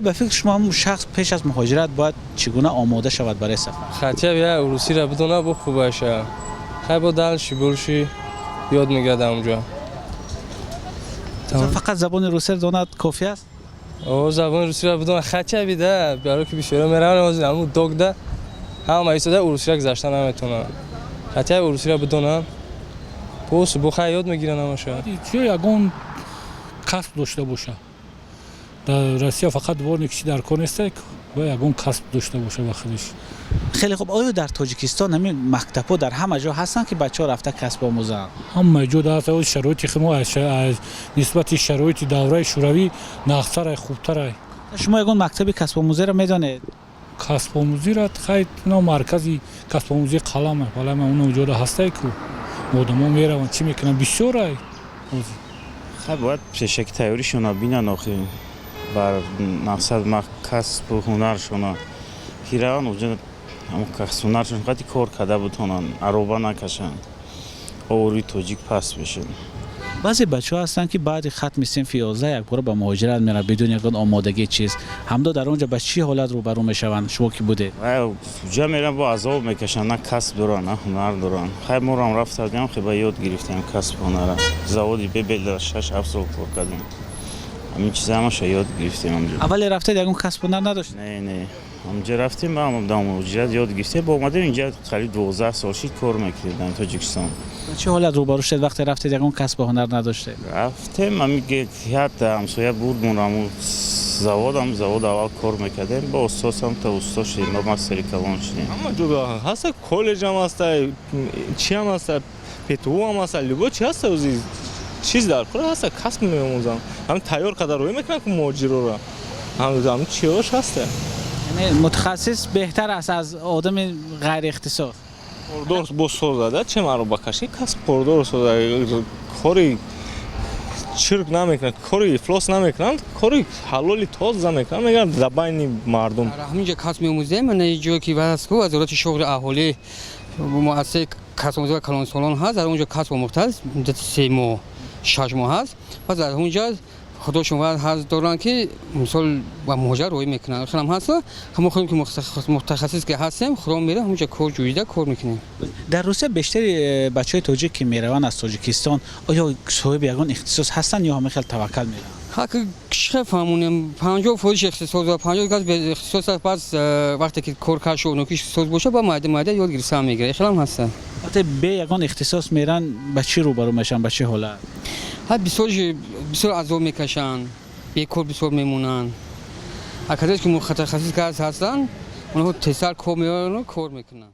Ба фикри шумо, ҳамун шахс пеш аз муҳоҷират бояд чӣ гуна омода шавад барои сафар? Хотя бы я русиро бидона, бо хубаша. Хай, бо дальше больше ёд мегирад онҷо. Фақат забони русиро донад, кофӣ аст? О, забони русиро бидона хотя бы, да, барои ки бисёра мераванд, ҳозир ҳамун догда ҳама истода, урусиро гузашта наметавонанд. Хотя бы урусиро бидонанд, боз бо хай ёд мегиранд ҳамаша. Чӣ, ягон касб дошта боша. Дар Россия фақат дворник чӣ дар кор неста, бояд ягон касб дошта боша ба худиш. Хеле хуб. Оё дар Тоҷикистон ҳамин мактабҳо дар ҳама ҷо ҳастанд, ки бачаҳо рафта касб омӯзанд? Ҳама ҷо дар шароити худ мо аз нисбати шароити давраи Шӯравӣ нағзтарай, хубтарай. Шумо ягон мактаби касбомӯзиро медонед? Касбомӯзиро, хай, ино маркази касбомӯзии Қалама, валай ман оно ҷода ҳастай ку одамо мераванд, чӣ мекунанд, бисёрай. Хай, бояд пешаки тайёришона бинанд охи, бар мақсад касбу ҳунаршона, ки раванд уҷа, ҳамун касб ҳунаршон қати кор карда бутонанд, ароба накашанд, обрӯи тоҷик паст мешад. Баъзе бачаҳо ҳастанд, ки баъди хатми синфи 11 якбора ба муҳоҷират мераванд, бидуни ягон омодагӣ, чиз. Ҳамдо дар он ҷо ба чӣ ҳолат рӯбарӯ мешаванд, шумо ки будед? Уҷа мераванд, бо азоб мекашанд, на касб доранд, на ҳунар доранд. Хай, морам рафта будем, хай, ба ёд гирифтем касб ҳунара. Заводи мебелда 6-7 сол кор кардем, ҳамин чиза ҳамаша ёд гирифтем ҳамҷо. Аввале рафтед, ягон касб ҳунар надоштед? Не, ҳамҷа рафтем, дар муҳоҷират ёд гирифтем, бо омадем инҷа, қариб 12 сол шид, кор мекардем дар Тоҷикистон. Ба чӣ ҳолат рӯбарӯ шудед, вақте рафтед, ягон касбу ҳунар надоштед? Рафтем, ҳами ҳамсоя бурдмон ҳамун завод. Ҳам завод аввал кор мекардем, бо устосам та усто шудем, ба мастери калон шудем. Ҳама ҷо ҳаста, коллеҷ ҳам ҳаста, чи ҳам ҳаста, ПТУ ҳам ҳаста, любой чи ҳаста, ози чиз дар кор ҳаста, касб меомӯзам. Ҳам тайёр карда рӯй мекунам, ку муҳоҷирора ҳам чиҳош ҳаста. Яъне мутахассис беҳтар аст аз одами ғайриихтисос? Кордор бо созада, че маро бакашӣ, касб кордор соза, кори чирк намекунад, кори ифлос намекунанд, кори ҳалоли тоза мекунанд, мегӯянд, дар байни мардум. Дар ҳамин ҷо касб меомӯзем. Мана ҷое ки васт ку Вазорати шуғли аҳолӣ, муассисаи касбомӯзӣ ва калонсолон ҳаст, дар он ҷо касб омӯхтааст, муддати 3 моҳ, 6 моҳ ҳаст. Пас дар он ҷо худошон ҳаст доранд, ки мисол ба муҳоҷират рӯй мекунанд, хелам ҳаст. Ҳамо худем, ки мутахассис ки ҳастем, худо мерем, ҳамонҷо кор ҷӯида кор мекунем. Дар Русия бештари бачаҳои тоҷик, ки мераванд аз Тоҷикистон, оё соҳиби ягон ихтисос ҳастанд ё ҳамин хел таваккал мераванд? Ҳак, чӣ фаҳмонем, 50% ихтисос ва 50 кас беихтисос аст. Пас вақте ки кор кард, шуғнокиш ихтисос боша, ба майда майда ёд гирифта мегирад, хелам ҳаста. Вақте бе ягон ихтисос меранд, ба чӣ рӯбарӯ мешаванд, ба чӣ ҳолат? Ҳа, бисёр бисёр азоб мекашанд, бекор бисёр мемонанд. А касое ки мутахассис кас ҳастанд, онҳо тезтар кор меоянд, кор мекунанд.